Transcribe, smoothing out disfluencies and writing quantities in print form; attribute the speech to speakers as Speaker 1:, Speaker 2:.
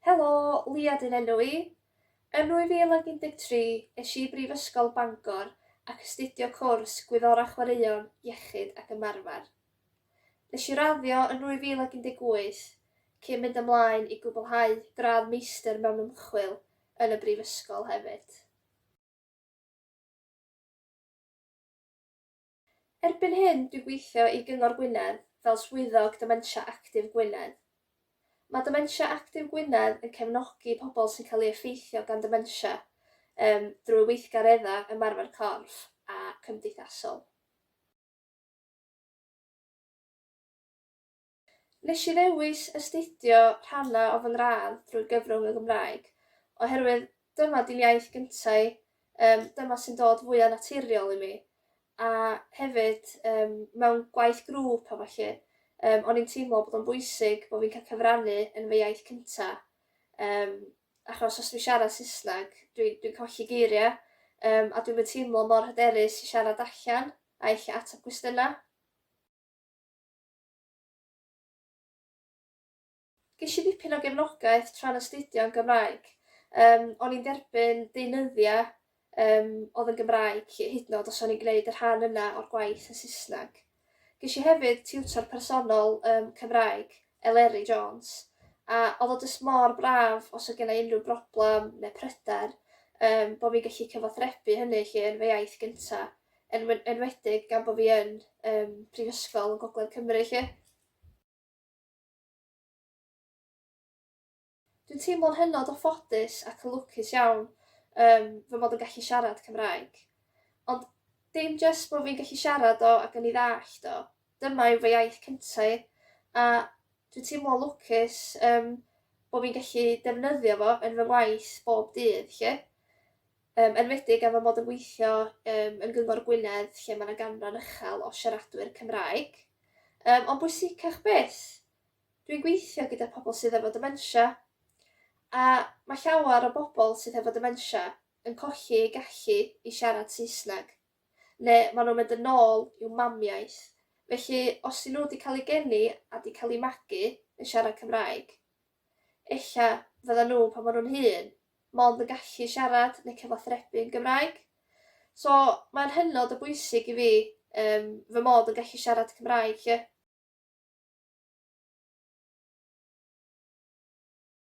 Speaker 1: Helo, Lia 'di'n enw i. Yn 2013, es i i Brifysgol Bangor ac astudio cwrs Gwyddorau Chwaraeon, Iechyd ac Ymarfer. Nes i raddio yn 2018, cyn mynd ymlaen i gwblhau gradd Meistr mewn Ymchwil yn y Brifysgol hefyd. Erbyn hyn dwi'n gweithio i Gyngor Gwynedd fel Swyddog Dementia Actif Gwynedd. Mae Dementia Actif Gwynedd yn cefnogi pobl sy'n cael eu effeithio gan ddementia yym drwy weithgareddau ymarfer corff a cymdeithasol. Nes i ddewis astudio rhannau o fy ngradd drwy gyfrwng y Gymraeg oherwydd dyma 'di'n iaith gynta i, yym dyma sy'n dod fwya naturiol i mi, a hefyd yym mewn gwaith grŵp a ballu yym o'n i'n teimlo bod o'n bwysig bo' fi'n cael cyfrannu yn fy iaith cynta yym achos os dwi'n siarad Saesneg dwi dwi'n colli geiriau yym a dwi'm yn teimlo mor hyderus i siarad allan a ella ateb cwestiynau. Ges i ddipyn o gefnogaeth tra'n astudio yn Gymraeg. Yym, o'n i'n derbyn deunyddiau yym oedd yn Gymraeg, hyd yn oed os o'n i'n gwneud y rhan yna o'r gwaith yn Saesneg. Ges i hefyd tiwtor personol yym Cymraeg, Eleri Jones, a oedd o jyst mor braf os oedd genna i unrhyw broblem neu pryder yym bo' fi'n gallu cyfathrebu hynny 'lly yn fy iaith gynta. enwe- enwedig gan bo' fi yn yym prifysgol yn Gogledd Cymru 'lly. Dwi'n teimlo'n hynod o ffodus ac yn lwcus iawn yym fy mod yn gallu siarad Cymraeg. Ond dim jyst bo' fi'n gallu siarad o ac yn ei ddallt o, dyma yw fy iaith cynta i, a dwi'n teimlo'n lwcus yym bo' fi'n gallu defnyddio fo yn fy ngwaith bob dydd 'lly. Yym, enwedig am fy mod yn gweithio yym yn Gyngor Gwynedd lle mae 'na ganran uchel o siaradwyr Cymraeg. Yym, ond bwysicach byth, dwi'n gweithio gyda pobl sydd efo dementia, a mae llawer o bobl sydd hefo dementia yn colli eu gallu i siarad Saesneg, neu maen nhw'n mynd yn ôl i'w mamiaith. Felly, os 'dyn nhw 'di cael eu geni a 'di cael eu magu yn siarad Cymraeg, ella fyddan nhw pan maen nhw'n hŷn mond yn gallu siarad neu cyfathrebu yn Gymraeg. So mae'n hynod o bwysig i fi yym fy mod yn gallu siarad Cymraeg 'lly.